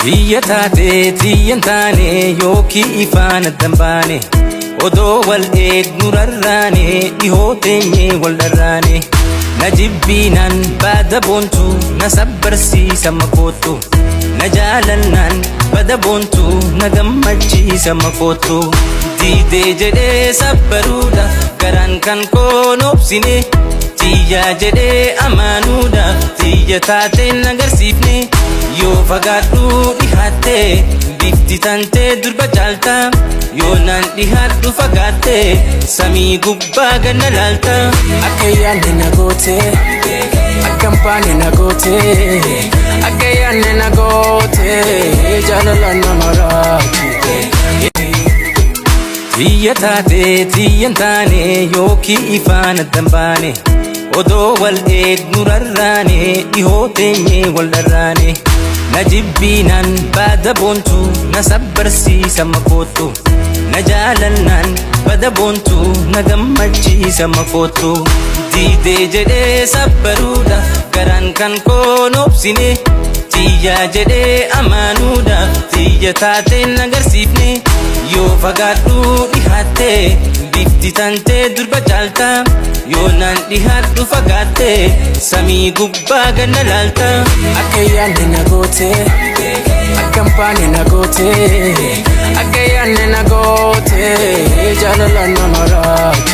Tiyya taatee tiyyan taane yookii ifaan addan baane, odoo wal eegnu rarraane, dhihoo teenyee wal dharraane. Na jibbiinaan baada boontu, na sabbarsiisa makoottu. Na jaalannaan bada boontu, na gammachiisa makoottu. Diidee jedhee sabbaruudhaaf garaan kan koo noobsine, tiyyaa jedhee amaanuudhaaf tiyya taateen agarsiifne. Yoo fagaadhu dhihaattee, bifti tantee durba caalta. Yoo naan dhihaadhu fagaattee, samii gubbaa ganna laalta. Akka yaadne na goote, akka hin baane na goote, akka yaadne na goote, jaalala nama raajite. Tiyya taatee tiyyan taane yookii ifaan addan baane, odoo wal eegnu rarraane, dhihoo teenyee wal dharraane. Na jibbiinaan baada boontu, na sabbarsiisa makoottu. Na jaalannaan bada boontu, na gammachiisa makoottu. Diidee jedhee sabbaruudhaaf garaan kan koo noobsine, tiyyaa jedhee amaanuudhaaf tiyya taateen agarsiifne. Yoo fagaadhu dhihaattee, bifti tantee durba caalta. Yoo naan dhihaadhu fagaattee, samii gubbaa ganna laalta. Akka yaadne na goote, akka hin baane na goote, akka yaadne na goote, jaalala nama raajite.